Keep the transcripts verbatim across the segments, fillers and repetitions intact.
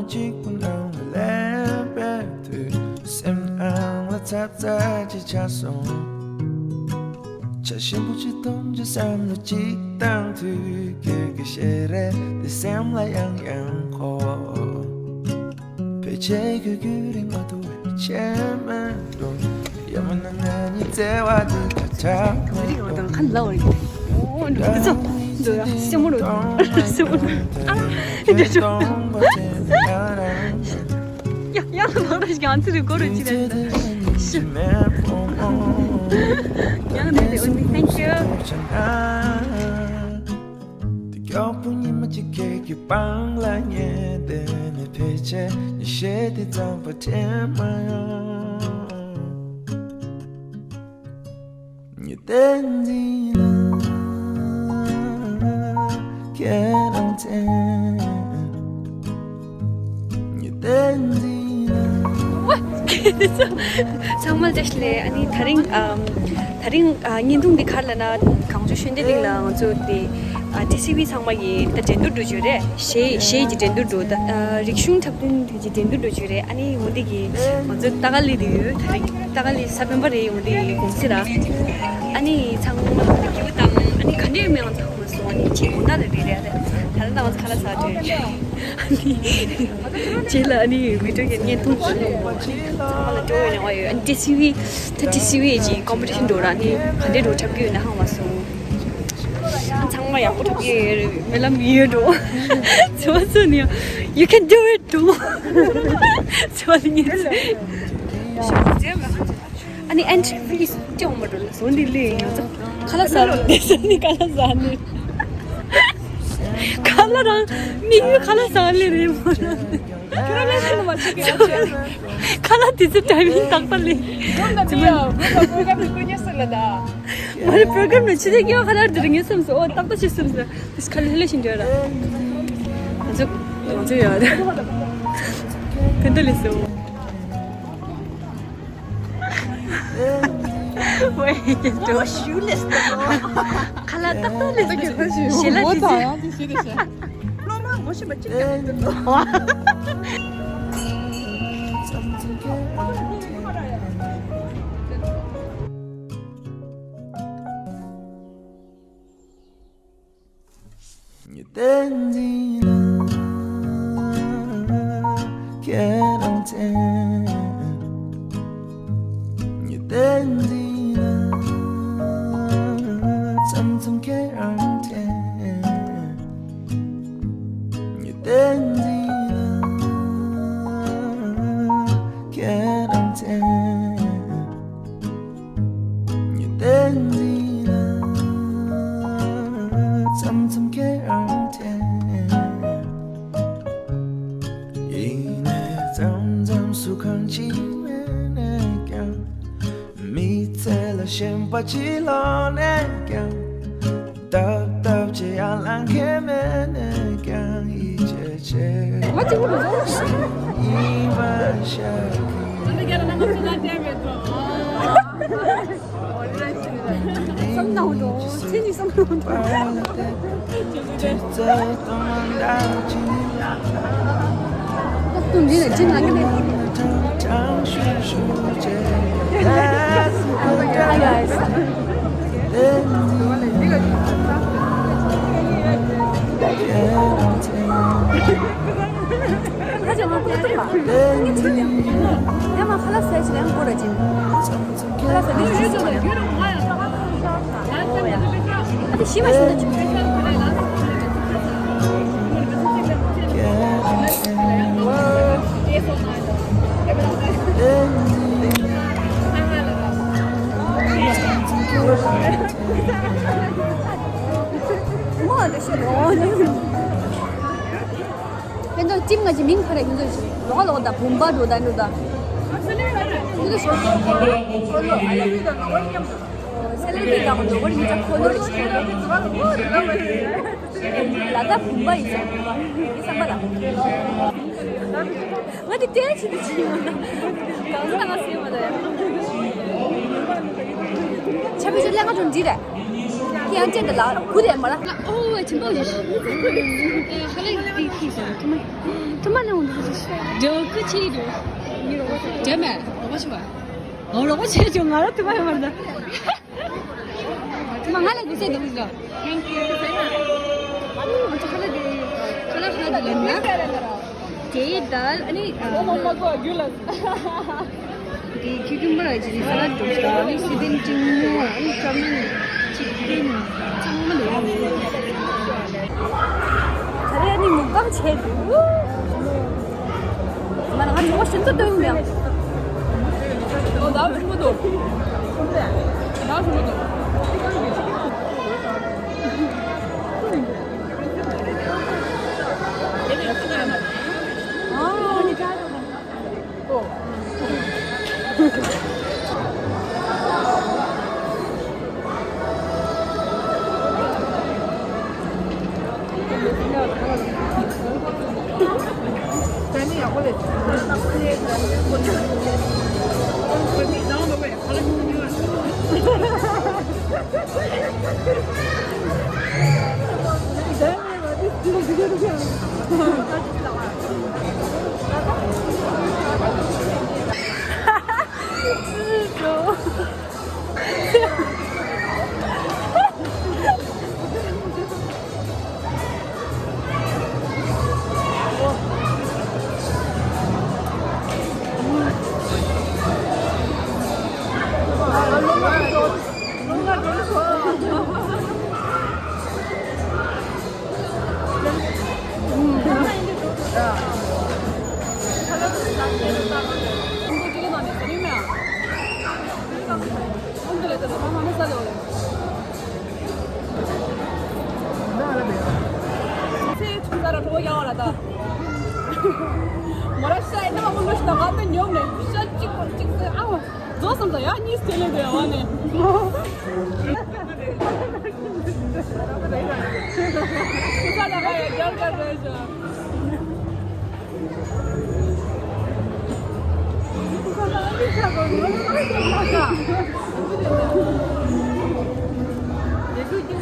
གཅིག་པུ་ནང་ལ་སླེབས་པའི་དུས། སེམས་ནང་ལ་ཚ་ཚ་ཅིག་ཆགས་སོང་། ཆ་ཞིམ་པོ་ཅིག་འཐུང་རྒྱུ་བསམ་བློ་ཅིག་བཏང་དུས། ཁྱོད་ཀྱི་ཞལ་རས་དེ་སེམས་ལ་ཡང་ཡང་འཁོར། ཕལ་ཆེར་ཁྱོད་ཀྱི་རིག་མ་ཐུབ་པའི་ཆེས་མེད་འགྲོ། ཡང་མིན་ན་ང་གཉིས་བརྩེ་བ་འདི་ཁ་ཆག་མི་རིག་པ་དང་ཁ་ལ་བ་རེད། འོ་འགྲོ་འདི་ཚོ་འགྲོ་ཡ་སེ་མོ་རུ་སེ་མོ་རུ་ཨ་འདི་ཚོ་ཡ་ཡ་ལ་མ་ར་ཞིག་ང་ཚོ་རུ་གོ་རུ་ཅི་རེད། ཤི་ཡང་འདི་འདི་འོ་ནི། Thank you། དེ་མགྱོགས་པོ་ཉི་མ་གཅིག་ཁྱེད་ཀྱི་པང་ལ་ཉལ་བསྡད་ནས། ཕལ་ཆེར་ཉི་ཤེལ་དེ་ཙམ་པ་དྲན་མ་ཡོང་། ཉི་ཟླའི་མདུན་ལ་ཁྱེད་རང་མཚན། ཉི་ཟླའི་མདུན་ལ། ཚང་མ་བཀྲ་ཤིས་བདེ་ལེགས། ཨ་ནི་དེ་རིང་ཨམ། དེ་རིང་ཨ་བརྙན་ཐུང་འདི་ག་རེ་ལབ་ན། གངས་ལྗོངས་ཤུན་ཏེ་གླིང་ལ་ང་ཚོ་དེ་ཨ་ཊི་སི་ཝི་ཚང་མ་གི་ད་འགྲན་བསྡུར་འགྲོ་རྒྱུ་རེད། གཞས་གཞས་ཀྱི་འགྲན་བསྡུར་འགྲོ། ད་ཨ་རིག་གཞུང་འཁྲབ་སྟོན་དེ་གི་འགྲན་བསྡུར་འགྲོ་རྒྱུ་རེད། ཨ་ནི་འོ་འདི་གི་ང་ཚོ་ཏ་ཀ་ལི་དེ་ཡོད། དེ་རིང་ཏ་ཀ་ལི་གཟའ་སྤེན་པ་རེད། འོ་འདི་གི་གུང་སེང་ར། ཨ་ནི་ཚང་མ་སྐྱིད་པོ་དང་། ཨ་ནི་ག་འདྲས་མེད་ང་ཚོ་ཧ་གོ་མ་སོང་། ཨ་ནི་ཅིག་དགོང་དག་ལ་རེད་རེད། ད་ལྟ་ང་ཚོ་ཁ་ལག་ཟ་འགྲོ་ཡོད། ཨ་ནི། རྗེས་ལ་ཨ་ནི་བི་ཌིའོ་གི་བརྙན་ཐུང་ཞིག་ཚང་མ་ལ་སྤྲོ་བོ་ཡོང་བ་ཡོད། ཨ་ནི་ཊི་སི་ཝི་ད་ཊི་སི་ཝི་ཅིག་ཀོམ་པི་ཊི་ཤན་འགྲོ་ར། ཨ་ནི་ག་འདྲས་འགྲོ་འཁྲབ་ཀྱི་ཡོད་ན་ཧ་མ་སོང་། ཚང་མ་ཡག་པོ་འཁྲབ་ཀྱི་ཡོད་རེད། རྨི་ལམ་ཡོད་འགྲོ། ཚོ་ཚོ་ནི་you can do it too། ཚོ་ནི་ངས་ཨ་ནི་ཨེན་ཊི་རི་ཕི་སི་སྤྲད་འོང་མ་འགྲོ་ལ་ཟོ་འདི་ལས་ཡོང་ཙང་ཁ་ལག་ཟ་རུ་བསྡད་ས་ནི་ཁ་ལག་ཟ་ནི། ཁ་ལག་རང་དམིགས་ཡུལ་ཁ་ལག་ཟ་ལེ་རེད་མོ་ལ། ཁྱོད་རང་ལས་ཤིན་ཏུ་མ་བྱེད་ཀྱི་ཡ་ཆེ། ཁ་ལག་དེ་ཚོ་ཊའི་མིང་ཏག་ཏག་ལས། ཁྱོད་ད་འདི་ཡ་ཁྱོད་ད་པོ་ག་མི་ཀུན་ཉེ་སུ་ལ་ད། མ་རེད། པོ་རོ་གྷ་རམ་ནང་ཕྱི་ཟླ་ཀྱི་ཁ་ལག་འདི་རེད་ངས་བསམ་སོང་། ཨོ་ཏག་ཏག་ཅིག་བསམ་སོང་། དེ་ཁ་ལག་ལས་ཤིན་ཏུ་ཡོད་ར། ང་ཚོ་ང་ཚོ་ཡོད་ར། ཕན་ཐོགས་ལས་སོང་། ཝེ། ཁ་ལག་ཏག་ཏག་ལས་སོང་། ཞེ་ལ་དེ་ཚོ། སློབ་མ་ངོ་ཤེས་པ་གཅིག་ཀྱང་མི་འདུག་ཉི་ཟླའི་མདུན་ལ་ཁྱེད་རང་མཚན། ཉི་ཟླའི་མདུན་ལ་མཚམས་མཚམས་ཁྱེད་རང་དྲན། ཉི་ཟླའི་མདུན་ལ་ཁྱེད་རང་མཚན། ཉི་ཟླའི་མདུན་ལ་མཚམས་མཚམས་ཁྱེད་རང་དྲན། ཡིན་ནའི་མཚམས་མཚམས་སུ་གང་ཅི་མེད་ནས་ཀྱང་། མི་ཚེ་ལ་ཞེན་པ་ཅི་ལོག་ནས་ཀྱང་། སྟབས་སྟབས་ཀྱིས་ཡར་ལངས་མཁན་མེད་ནས་ཀྱང་། ཡིད་ཆེས་བྱེད། ང་གཅིག་པུ་འགྲོ་ཟེར། ཡིད་མ་ཤར་གི། བསམ་ནའོ་འགྲོ། ཚེ་ནི་བསམ་ནའོ་འགྲོ། ཏོག་ཏུ་འདི་ལ་ཅི་ལ་གི་ནས། Hi guys. ཁ་ཅིག་མ་ཏོག་ཏོག་ལ། ངས་ཚོད་ཡང་མ་ཁ་ལག་ཟས་ཅི་ལ་ཡང་སྒོ་ར་ཅིན། ཁ་ལག་ཟས་ནི་ཞུ་ཞུ་ལ། ཨ་ཏི་ཤི་མ་ཤི་ན་ཅི། མོ་ཨ་ཏི་ཤི་ལོ་ནི། ཁྱེད་ཚོ་ཊིམ་ང་ཅི་མིང་ག་རེ། ཁྱེད་ཚོ་ལོག་ལོག་དང་བུམ་པ་འགྲོ་དང་འགྲོ་དང་། ཁྱེད་ཚོ་ཞོག་སེ་ལེ་ཏི་དང་འགྲོ་གར་ཡིན་ཙང་ཁོ་ལོ་རེ་ཞིག་ལ་ད་བུམ་པ་ཡིན་ཙང་བུམ་པ་ཡིན་བསམ་པ་ལ། ང་དེ་ཏན་ཞིག་ཏུ་ཅི་ཡོང་ན་གང་ཟག་ང་སེམས་མ་ད་ཡ། ཆ་བི་ཅི་ལས་ང་ཚོ་འདི་རེད། ཡང་ཅན་དེ་ལ་བུ་དེ་མ་ལ། ཨོ་ཆེན་པོ་ཡིན། ཧ་ལས་ཏི་ཏི་ཤ་ཐུ་མ་ཐུ་མ་ལ་འོང་དུ་ཤ། འགྲོ་ཀུ་ཆི་རེད། འགྲོ་མེད་རོགས་པ་ཆུ་བ། ཨོ་རོགས་པ་ཆེ་ཆུང་ང་ར་ཐུ་མ་ཡོད་མ་རེད། ང་ལ་དགོས་སེ་འདུག་ལ། Thank you. ཁ་ལག་ཁ་ལག་འདི་ལེན་ན། དེའི་དལ་ཨ་ནི། ཨོ་མ་མ་གོ་རྒྱུ་ལ། དེའི་ཁྱི་ཁྱི་མ་ར་ཅི་ནི་ས་ལ་འགྲོ་ཤག་ཨ་ནི་སི་པན་ཅིང་མོ་ཨ་ནི་ཅམ་ཅིག་ཀིན་ཚང་མ་ལ་ཡོད། ད་རེས་ཨ་ནི་མུག་པང་བྱས་འདུག་མ་ང་ཚོ་ཤིན་ཏུ་སྟོན་ཡང་། ཨོ་ད་ཤིན་ཏུ་འདུག་ད་ཤིན་ཏུ་འདུག་ཨ་ནི་ད། ཨོ། རྫོགས་སམ་ད་ཡ་གཉིས་དེ་ལས་དེ་བ་ནས། ཁུ་ས་ལ་ཁ་ཡ་རྒྱལ་ཁ་རེད་ཤག་ཁུ་ས་ལ་ཨ་ནི་ཆ་གོ་ནི་ཨ་ནི་ཁ་ཁ།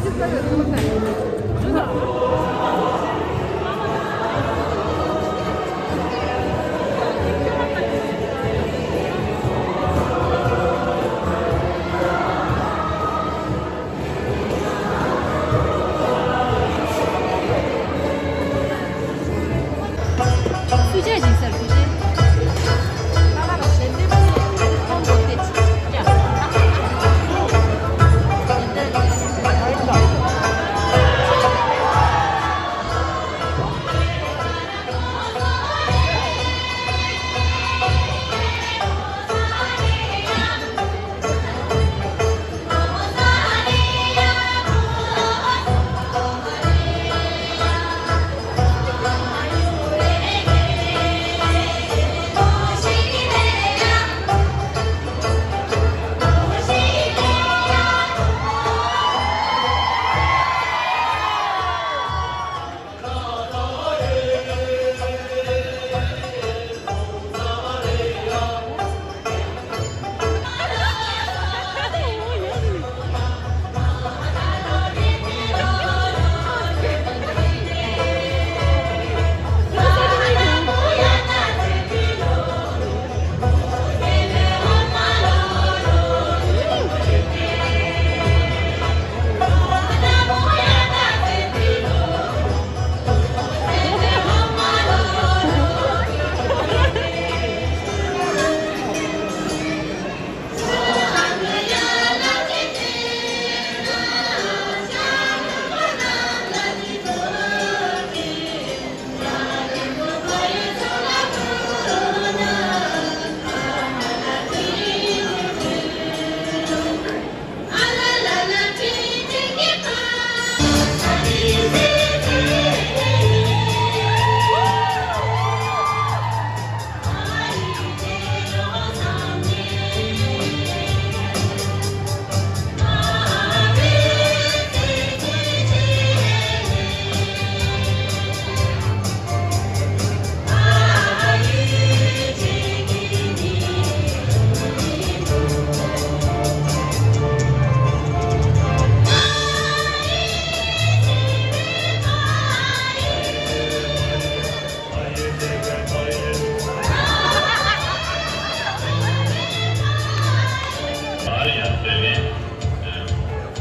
ཨ་རི་ཡང་སྤེལ་མཁན།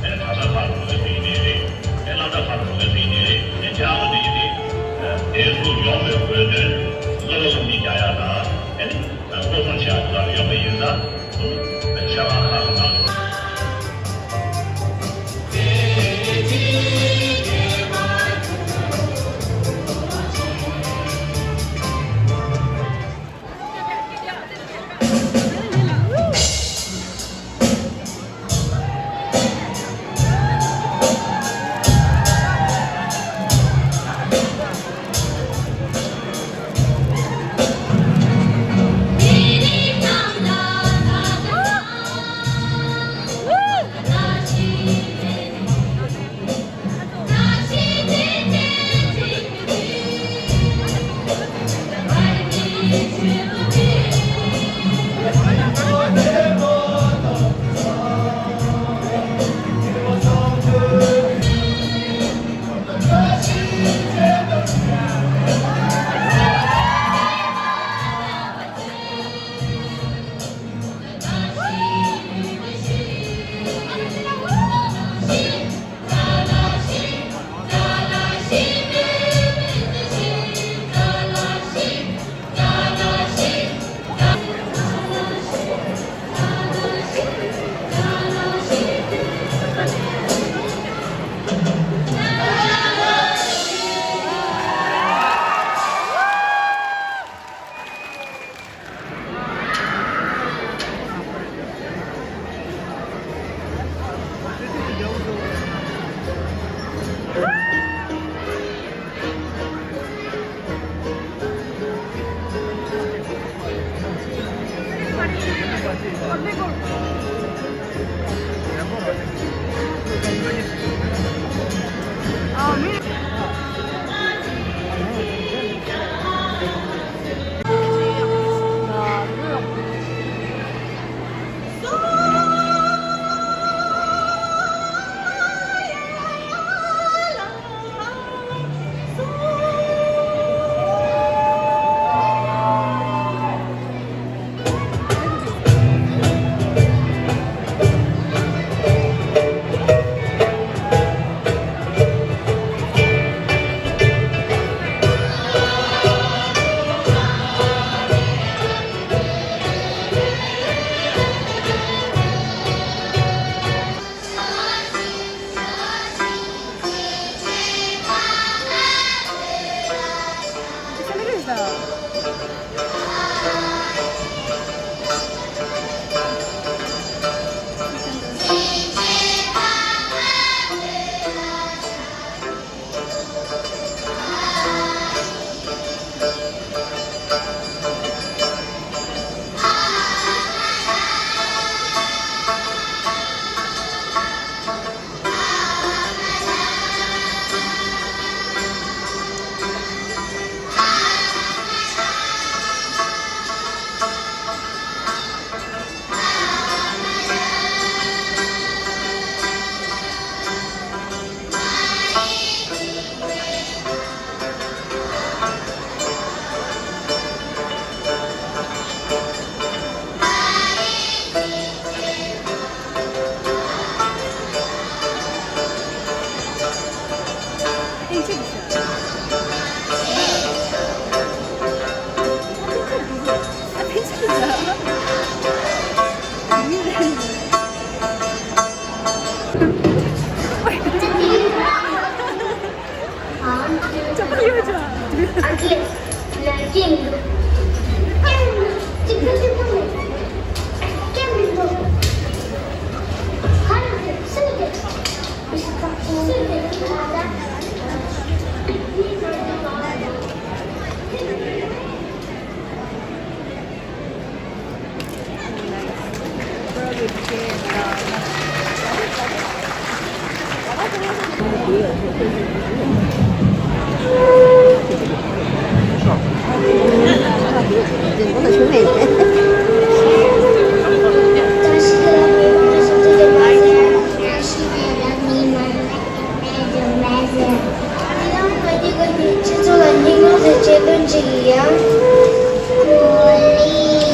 ཨེ་གྲྭ་ས་ཁག་ལ་འགྲོ་མཁན་ཡིན་ནའི་རེད། ཨེ་སློབ་གྲྭ་ཁག་ལ་འགྲོ་མཁན་ཡིན་ནའི་རེད། ཨེ་རྒྱ་གར་ནས་ཡིན་ནའི་རེད། དེ་ཚོ་ཡོང་བའི་དགོས་དོན་བློ་ལ་བློ་གཉིས་རྒྱག་ཡག་དང་། ཨེ་ནི་བློ་སྦྱོང་བྱེད་ཡག་དེ་ལ་ཡོང་བ་ཡིན་ཙང་། ཆེ་བ་ཁག་ལ་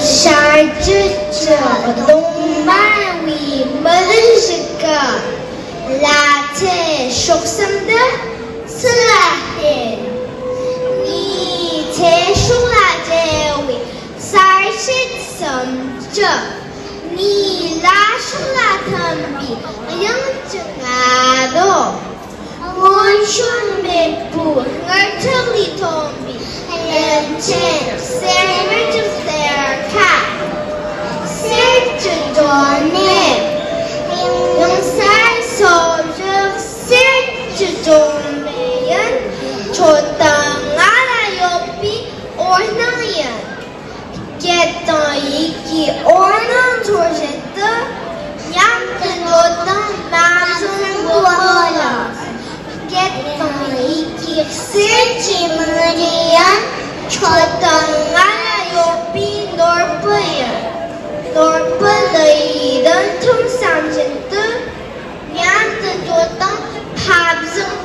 ཤར་རྒྱུད་ཀྱི་གདོང་དམར་བའི་ ཚེ་སྲོག་གསུམ་འདི་སུ་ལ་བརྟེན། ངའི་ཚེ་སྲོག་ལ་འབྲེལ་བའི་གསར་བརྗེ་གསུམ་བཅུ། ངའི་ལ་ཕྱོགས་ལ་ཐིམ་པའི་དབྱངས་ཀྱི་ང་རོ། སྔོན་བྱོན་མེས་པོའི་དངུལ་ཁྲག་ལས་ཐོན་པའི་རིན་ཆེན་གསེར་གྱི་གསེར་ཁ། གསེར་གྱི་སྒྲོན་མེ། ཡང་སར་སོགས་རིགས་གསེར་གྱི་སྒྲོན་མེ་ཡིན། ཁྱོད་དང་ང་ལ་ཡོད་པའི་འོད་སྣང་ཡིན། སྐད་དང་ཡི་གེའི་འོད་སྣང་འཕྲོ་བཞིན་དུ། མཉམ་དུ་འགྲོ་དང་མ་བཟང་མགོ་བོ་ལ། སྐད་དང་ཡི་གེའི་གསེར་གྱི་མིག་རིལ་ཡིན། ཁྱོད་དང་ང་ལ་ཡོད་པའི་ནོར་བུ་ཡིན། ནོར་བུ་འདི་ཡི་རིན་ཐང་བསམ་བཞིན་དུ། མཉམ་དུ་འགྲོ་དང་མ་བཟང་།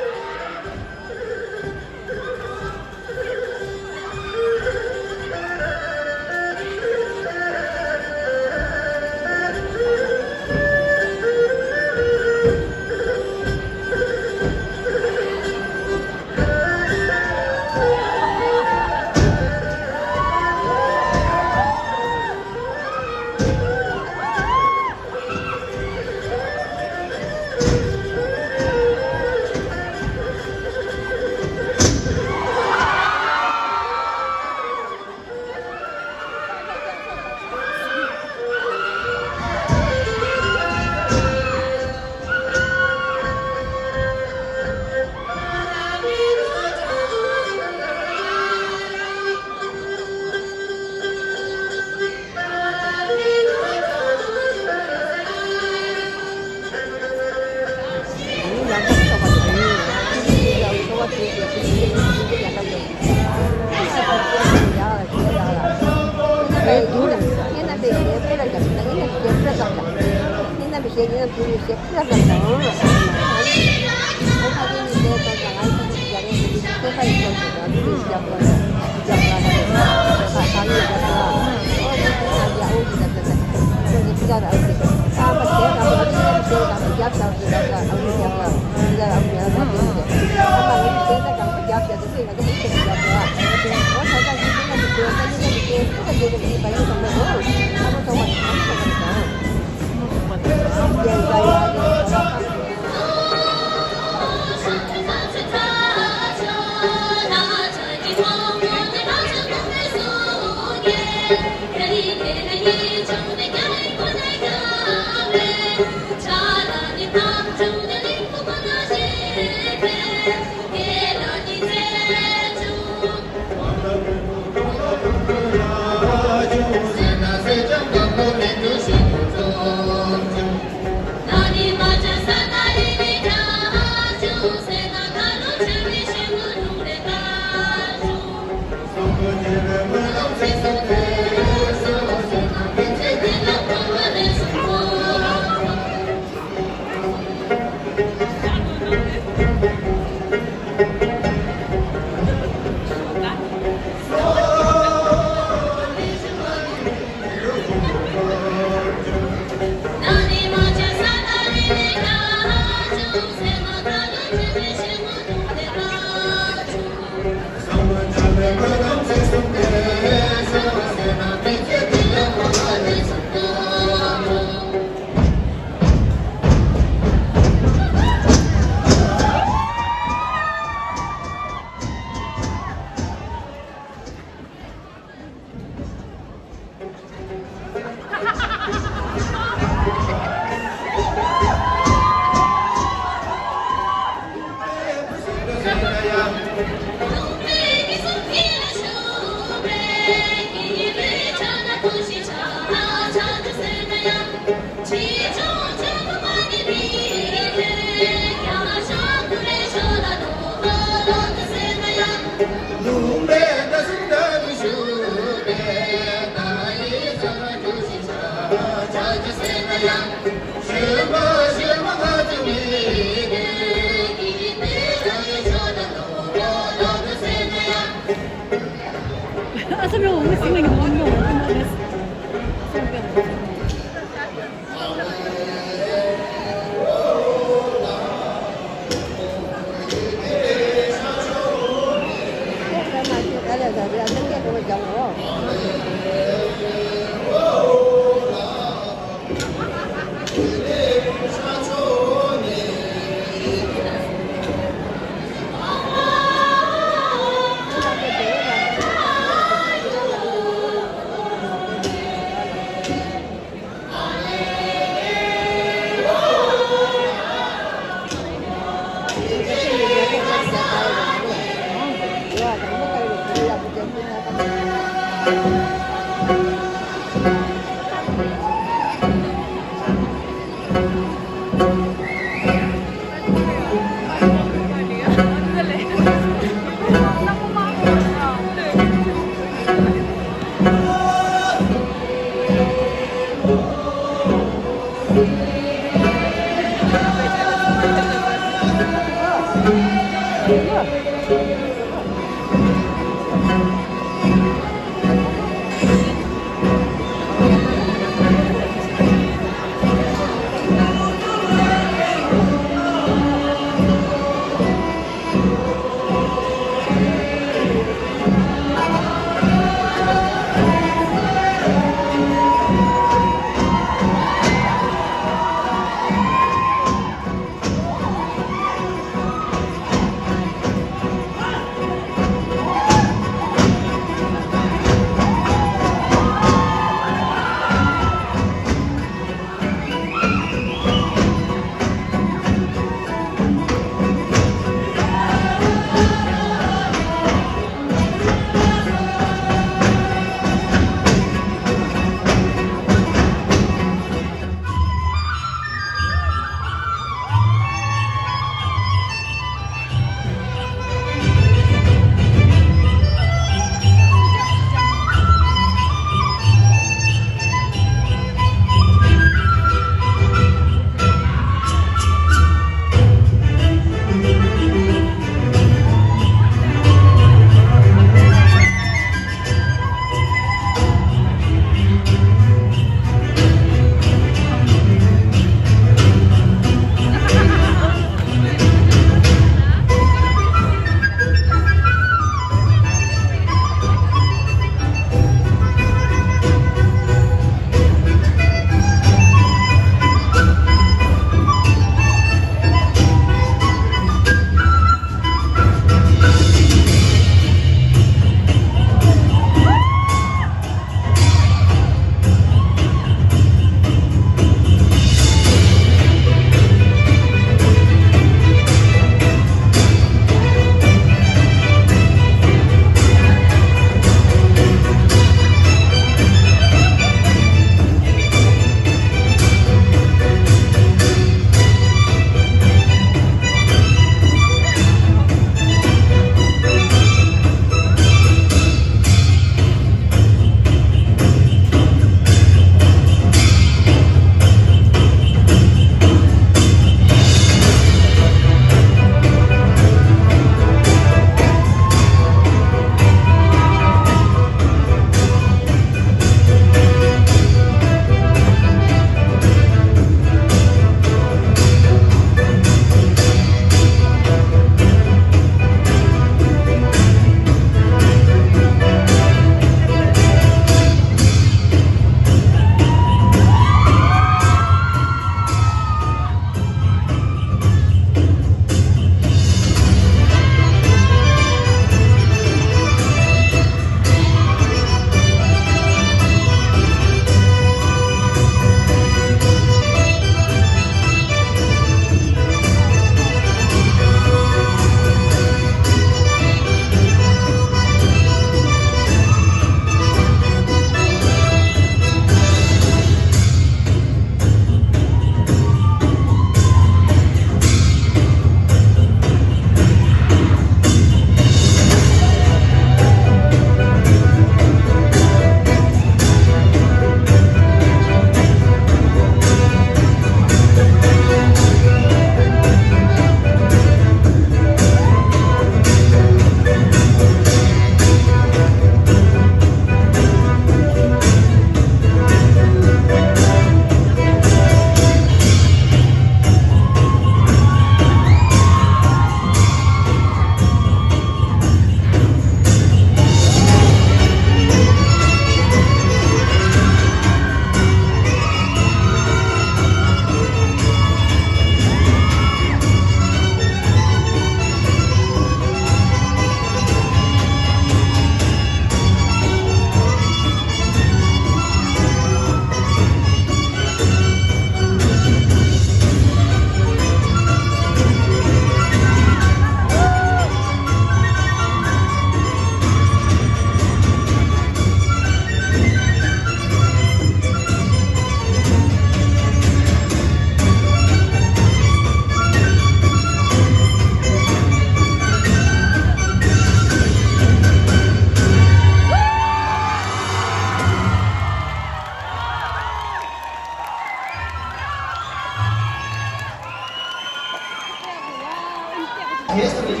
ཁྱེད་ཚོ་ནས་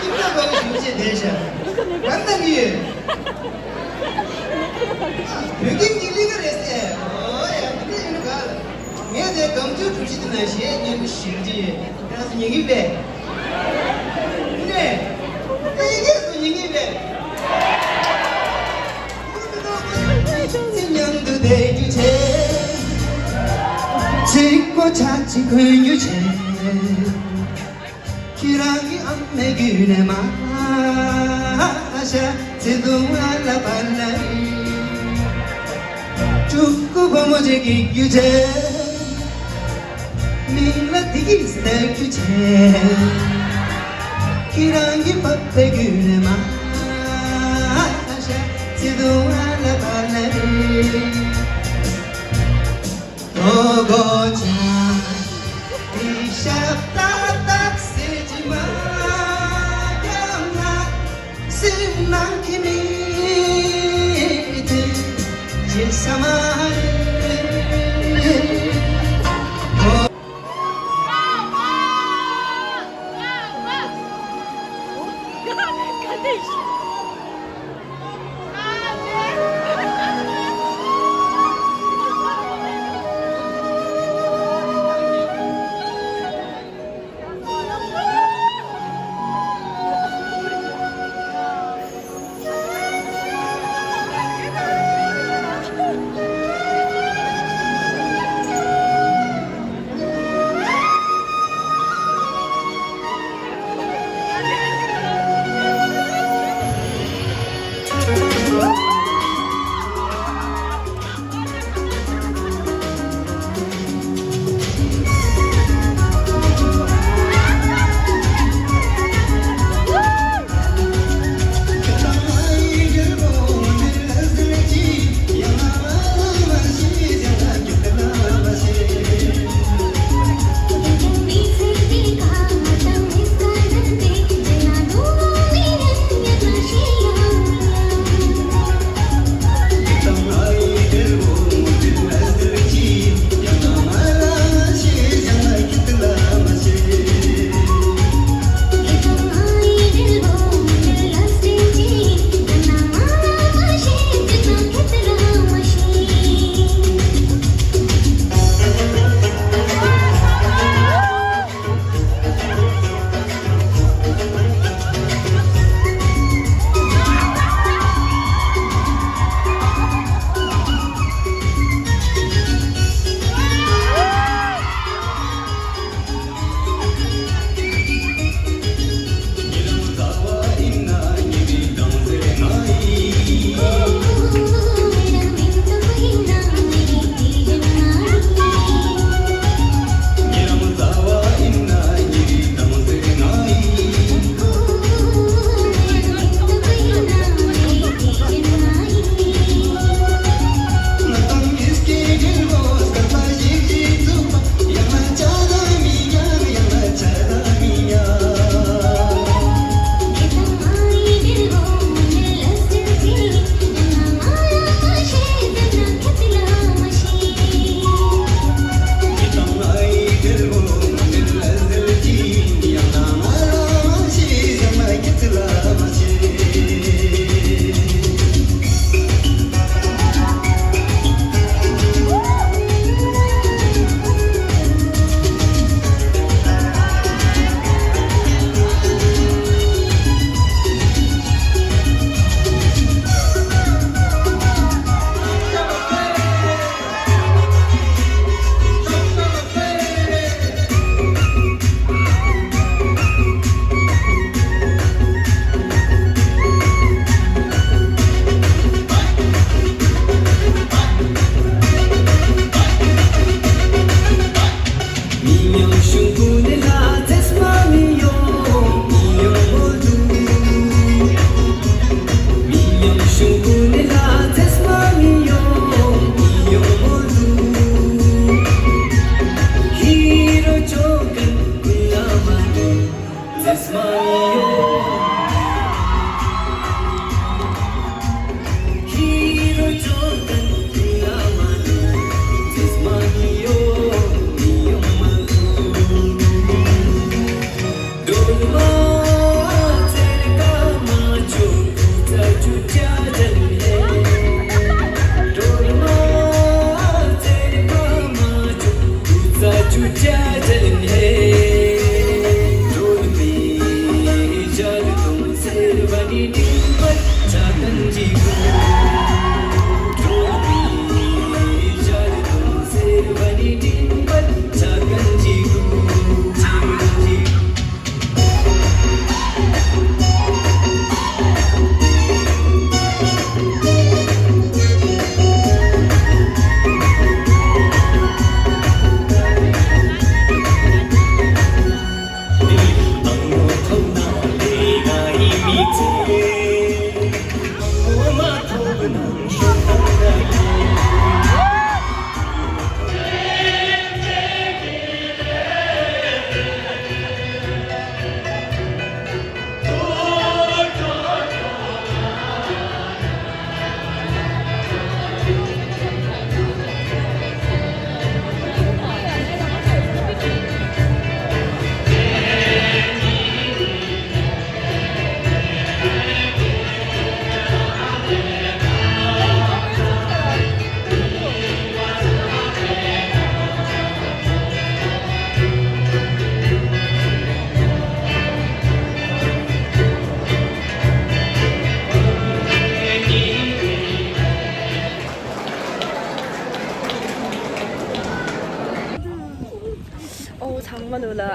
ཁྱིམ་ཚང་ག་གི་ཞུ་བྱེད་བསྡད་ཤག་ག་ལྟ་གི་ཡོད། བོད་ཁྱིམ་གྱི་གླིང་ག་རེད་ཟེར། ཨོ་ཡ། འདི་འདྲ་ཡིན་ནོ་ག་ལ། ངས་དེ་སྒམ་ཆུང་གྲུ་བཞི་དེ་ནང་བཞིན་སྙན་པོ་ཞིག་ཡོད། ཁྱེད་རང་ཚོ་ཉན་གི་པས། ནས། ཨེ། ཁྱེད་ཚོ་ཉན་གི་པས། མཉམ་དུ་བསྡད་རྒྱུ་བྱས། གཅིག་པོ་ཆ་གཅིག་གོན་རྒྱུ་བྱས། ཁྱེད་རང་གི་ཨ་མའི་རྒྱུད་ནས་མ་ཤ་ཚེ་ཐུང་ཨ་ལ་པ་ལ་རི། ཕྲུ་གུ་བུ་མོ་ཅིག་སྐྱེ་རྒྱུ་བྱས། མིང་ལ་བདེ་སྐྱིད་ཟེར་རྒྱུ་བྱས། ཁྱེད་རང་གི་པ་ཕའི་རྒྱུད་ནས་མ་ཤ་ཚེ་ཐུང་ཨ་ལ་པ་ལ་རི། དོ་གོ་ཆ་འདི་ཤ་ཏག་ཏག་ཟེར་གྱི་མ་ཀྱང་ང་སེམས་ནང་གི་མི་དེ་བརྗེད་ས་མ་རེད།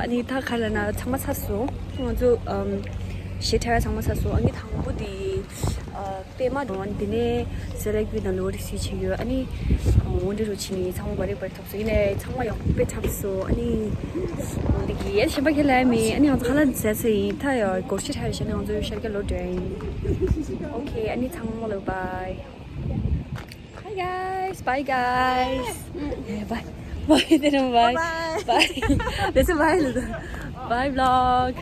ནི་ད་ག་ལ་ན་ཚང་མ་ཚར་སོང་། ང་ཚོ་ཨམ་གཞས་འཁྲབ་ཡ་ཚང་མ་ཚར་སོང་། ཨ་ནི་དང་པོ་དེ་ཨ་པད་མ་འགྲོ་བ་དེ་ནས་སེ་ལེག་བི་དང་ལོ་རི་སི་བྱེད་ཡོད། ཨ་ནི་འོ་འདྲ་རུ་ཕྱིན་ནས་ཚང་མ་བ་རེ་བ་རེ་ཐོབ་སོང་། ཡིན་ནའི་ཚང་མ་ཡག་པོ་དཔེ་འཁྲབ་སོང་། ཨ་ནི་འདི་གི་ཡ་གཞན་པ་ཁྱེད་ལ་མེད། ཨ་ནི་ང་ཚོ་ཁ་ལག་ཟས་ཚེ་ཡིན། ད་ཡ་སྒོར་གཞས་འཁྲབ་བྱས་ནས་ང་ཚོ་ཤར་རྒྱག་ལོ་འདྲ་ཡིན། Okay, ཨ་ནི་ཚང་མ་ལ་bye. Hi guys, bye guys. Yeah, bye. Bye, bye. Bye. Bye. That's a bye. Bye vlog.